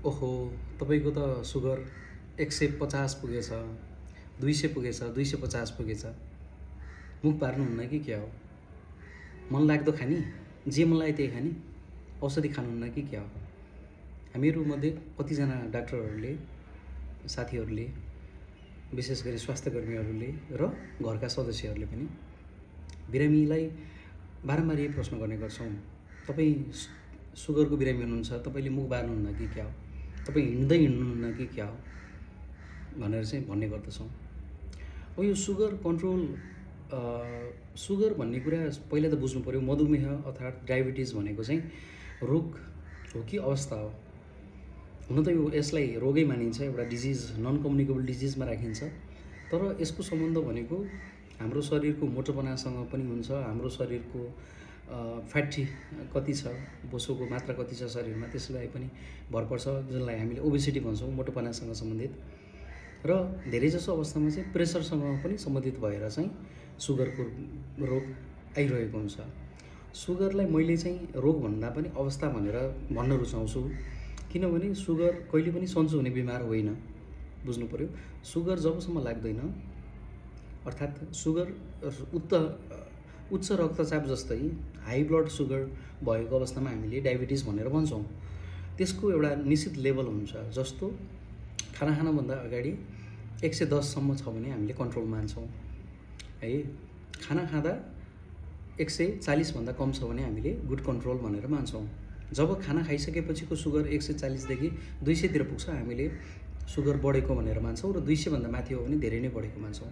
ओहो, तपाईँको त सुगर 150 पुगेछ, 200 पुगेछ, 250 पुगेछ। मुख पार्नुहुन्न कि क्या हो? मन लाग्दो खाने, जे मन लाग्यो त्यही खाने, औषधि खानुहुन्न कि क्या हो? हामीहरूमध्ये कतिजना डाक्टरहरूले, साथीहरूले, विशेष गरी स्वास्थ्यकर्मीहरूले र घरका सदस्यहरूले पनि बिरामीलाई बारम्बार यही प्रश्न गर्ने गर्छौँ, तपाईँ सुगरको बिरामी हुनुहुन्छ, तपाईँले मुख बार्नुहुन्न कि क्या हो? तपाईँ हिँड्दै हिँड्नुहुन्न कि क्या हो भनेर चाहिँ भन्ने गर्दछौँ। अब यो सुगर कन्ट्रोल, सुगर भन्ने कुरा पहिला त बुझ्नु पऱ्यो। मधुमेह अर्थात् डायबिटिज भनेको चाहिँ रोग हो कि अवस्था हो? हुन त यसलाई रोगै मानिन्छ, एउटा डिजिज, नन कम्युनिकेबल डिजिजमा राखिन्छ। तर यसको सम्बन्ध भनेको हाम्रो शरीरको मोटोपनासँग पनि हुन्छ, हाम्रो शरीरको फ्याटी कति छ, बोसोको मात्रा कति छ शरीरमा, त्यसलाई पनि भर पर्छ, जसलाई हामीले ओबेसिटी भन्छौँ, मोटोपनासँग सम्बन्धित। र धेरैजसो अवस्थामा चाहिँ प्रेसरसँग पनि सम्बन्धित भएर चाहिँ सुगरको रोग आइरहेको हुन्छ। सुगरलाई मैले चाहिँ रोग भन्दा पनि अवस्था भनेर भन्न रुचाउँछु, किनभने सुगर कहिले पनि सन्चो हुने बिमार होइन, बुझ्नु पऱ्यो। सुगर जबसम्म लाग्दैन, अर्थात् सुगर उच्च रक्तचाप जस्तै हाई ब्लड सुगर भएको अवस्थामा हामीले डायबिटिज भनेर भन्छौँ। त्यसको एउटा निश्चित लेभल हुन्छ, जस्तो खाना खानभन्दा अगाडि 110सम्म छ भने हामीले कन्ट्रोल मान्छौँ है। खाना खाँदा 140भन्दा कम छ भने हामीले गुड कन्ट्रोल भनेर मान्छौँ। जब खाना खाइसकेपछिको सुगर 140देखि 200तिर पुग्छ, हामीले सुगर बढेको भनेर मान्छौँ, र 200भन्दा माथि हो भने धेरै नै बढेको मान्छौँ।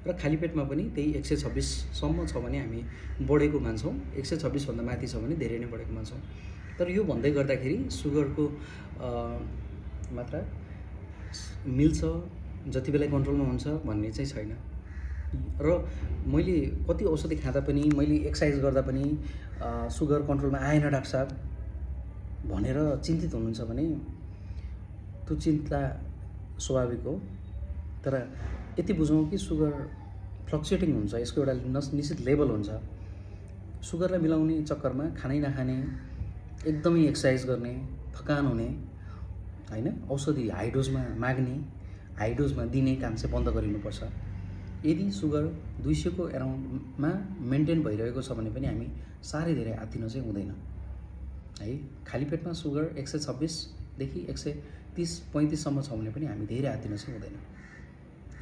र खाली पेटमा पनि त्यही 126सम्म छ भने हामी बढेको मान्छौँ, 126भन्दा माथि छ भने धेरै नै बढेको मान्छौँ। तर यो भन्दै गर्दाखेरि सुगरको मात्रा मिल्छ, जति बेला कन्ट्रोलमा हुन्छ भन्ने चाहिँ छैन। र मैले कति औषधि खाँदा पनि, मैले एक्सर्साइज गर्दा पनि सुगर कन्ट्रोलमा आएन डाक्टर साहब भनेर चिन्तित हुनुहुन्छ भने त्यो चिन्ता स्वाभाविक हो। तर यति बुझौँ कि सुगर फ्लक्चुएटिङ हुन्छ, यसको एउटा निश्चित लेभल हुन्छ। सुगरलाई मिलाउने चक्करमा खानै नखाने, एकदमै एक्सर्साइज गर्ने, थकान हुने होइन, औषधि हाई डोजमा माग्ने, हाई डोजमा दिने काम चाहिँ बन्द गरिनुपर्छ। यदि सुगर 200को एराउन्डमा मेन्टेन भइरहेको छ भने पनि हामी साह्रै धेरै आत्तिनु चाहिँ हुँदैन है। खाली पेटमा सुगर 126देखि 130-135सम्म छ भने पनि हामी धेरै आत्तिनु चाहिँ हुँदैन।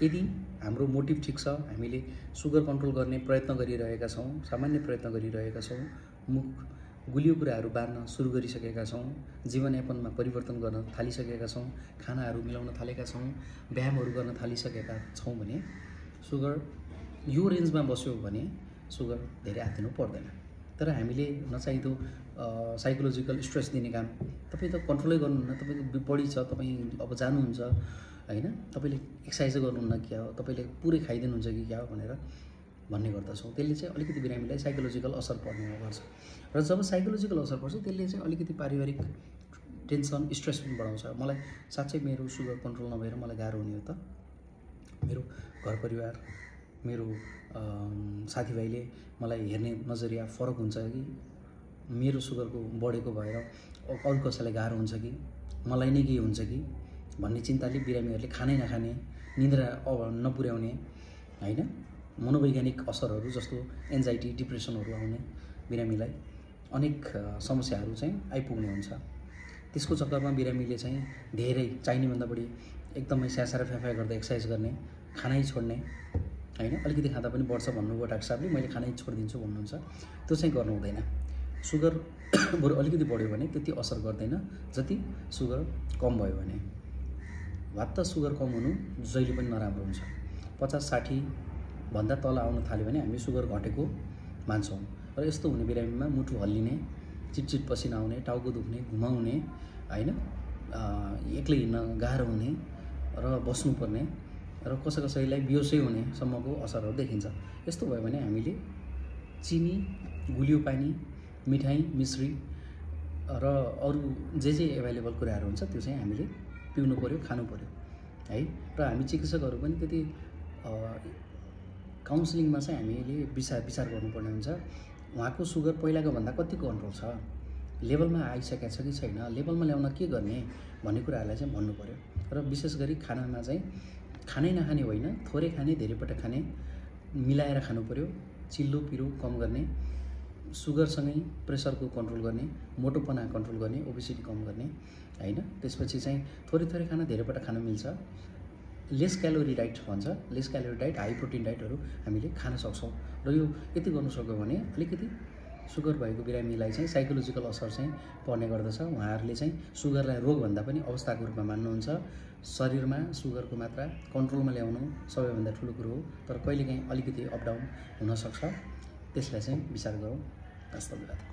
यदि हाम्रो मोटिभ ठिक छ, हामीले सुगर कन्ट्रोल गर्ने प्रयत्न गरिरहेका छौँ, सामान्य प्रयत्न गरिरहेका छौँ, मुख गुलियो कुराहरू बार्न सुरु गरिसकेका छौँ, जीवनयापनमा परिवर्तन गर्न थालिसकेका छौँ, खानाहरू मिलाउन थालेका छौँ, व्यायामहरू गर्न थालिसकेका छौँ भने सुगर यो रेन्जमा बस्यो भने सुगर धेरै आत्तिनु पर्दैन। तर हामीले नचाहिँदो साइकोलोजिकल स्ट्रेस दिने काम, तपाईँ त कन्ट्रोलै गर्नुहुन्न, तपाईँको बढी छ, तपाईँ अब जानुहुन्छ होइन, तपाईँले एक्सर्साइज गर्नुहुन्न क्या हो, तपाईँले पुरै खाइदिनुहुन्छ कि क्या हो भनेर भन्ने गर्दछौँ। त्यसले चाहिँ अलिकति बिरामीलाई साइकोलोजिकल असर पर्ने गर्छ। र जब साइकोलोजिकल असर पर्छ, त्यसले चाहिँ अलिकति पारिवारिक टेन्सन, स्ट्रेस पनि बढाउँछ। मलाई साँच्चै मेरो सुगर कन्ट्रोल नभएर मलाई गाह्रो हुने हो त, मेरो घर परिवार, मेरो साथीभाइले मलाई हेर्ने नजरिया फरक हुन्छ कि मेरो सुगरको बढेको भएर अरू कसैलाई गाह्रो हुन्छ कि मलाई नै के हुन्छ कि भन्ने चिन्ताले बिरामीहरूले खानै नखाने, निद्रा नपुर्याउने होइन, मनोवैज्ञानिक असरहरू जस्तो एन्जाइटी, डिप्रेसनहरू आउने, बिरामीलाई अनेक समस्याहरू चाहिँ आइपुग्ने हुन्छ। त्यसको चक्करमा बिरामीले चाहिँ धेरै चाहिनेभन्दा बढी एकदमै स्याहार फ्याफा गर्दा एक्सर्साइज गर्ने, खानै छोड्ने होइन, अलिकति खाँदा पनि बढ्छ भन्नुभयो डाक्टर साहबले, मैले खानै छोडिदिन्छु भन्नुहुन्छ, त्यो चाहिँ गर्नु हुँदैन। सुगर बरु अलिकति बढ्यो भने त्यति असर गर्दैन जति सुगर कम भयो भने। वात्त सुगर कम हुनु जहिले पनि नराम्रो हुन्छ। 50-60 भन्दा तल आउन थाल्यो भने हामी सुगर घटेको मान्छौँ। र यस्तो हुने बिरामीमा मुटु हल्लिने, चिटचिट पसिना आउने, टाउको दुख्ने, घुमाउने होइन, एक्लै हिँड्न गाह्रो हुने र बस्नुपर्ने र कसैलाई बेहोसै हुने सम्मको असरहरू देखिन्छ। यस्तो भयो भने हामीले चिनी, गुलियो पानी, मिठाई, मिश्री र अरू जे एभाइलेबल कुराहरू हुन्छ त्यो चाहिँ हामीले पिउनु पऱ्यो, खानु पऱ्यो है। र हामी चिकित्सकहरू पनि त्यति काउन्सिलिङमा चाहिँ हामीले विचार गर्नुपर्ने हुन्छ, उहाँको सुगर पहिलाको भन्दा कति कन्ट्रोल छ, लेभलमा आइसकेको छ कि छैन, लेभलमा ल्याउन के गर्ने भन्ने कुराहरूलाई चाहिँ भन्नु पर्यो। र विशेष गरी खानामा चाहिँ खानै नखाने होइन, थोरै खाने, धेरै पटक खाने, मिलाएर खानु पर्यो। चिल्लो पिरो कम गर्ने, सुगरसँगै प्रेसरको कन्ट्रोल गर्ने, मोटोपना कन्ट्रोल गर्ने, ओबेसिटी कम गर्ने हैन। त्यसपछि चाहिँ थोरै थोरै खाना, धेरै पटक खान मिल्छ। लेस क्यालोरी डाइट भन्छ, lace calorie diet, high protein डाइटहरू हामीले खान सक्छौँ। र यो यति गर्नु सक्यो भने अलिकति सुगर भएको बिरामीलाई चाहिँ साइकोलोजिकल असर चाहिँ पर्ने गर्दछ। उहाँहरूले चाहिँ सुगरलाई रोगभन्दा पनि अवस्थाको रूपमा मान्नुहुन्छ। शरीरमा सुगरको मात्रा कन्ट्रोलमा ल्याउनु सबैभन्दा ठुलो कुरो हो, तर कहिलेकाहीँ अलिकति अपडाउन हुनसक्छ। त्यसलाई चाहिँ विचार गरौँ। हस्, धन्यवाद।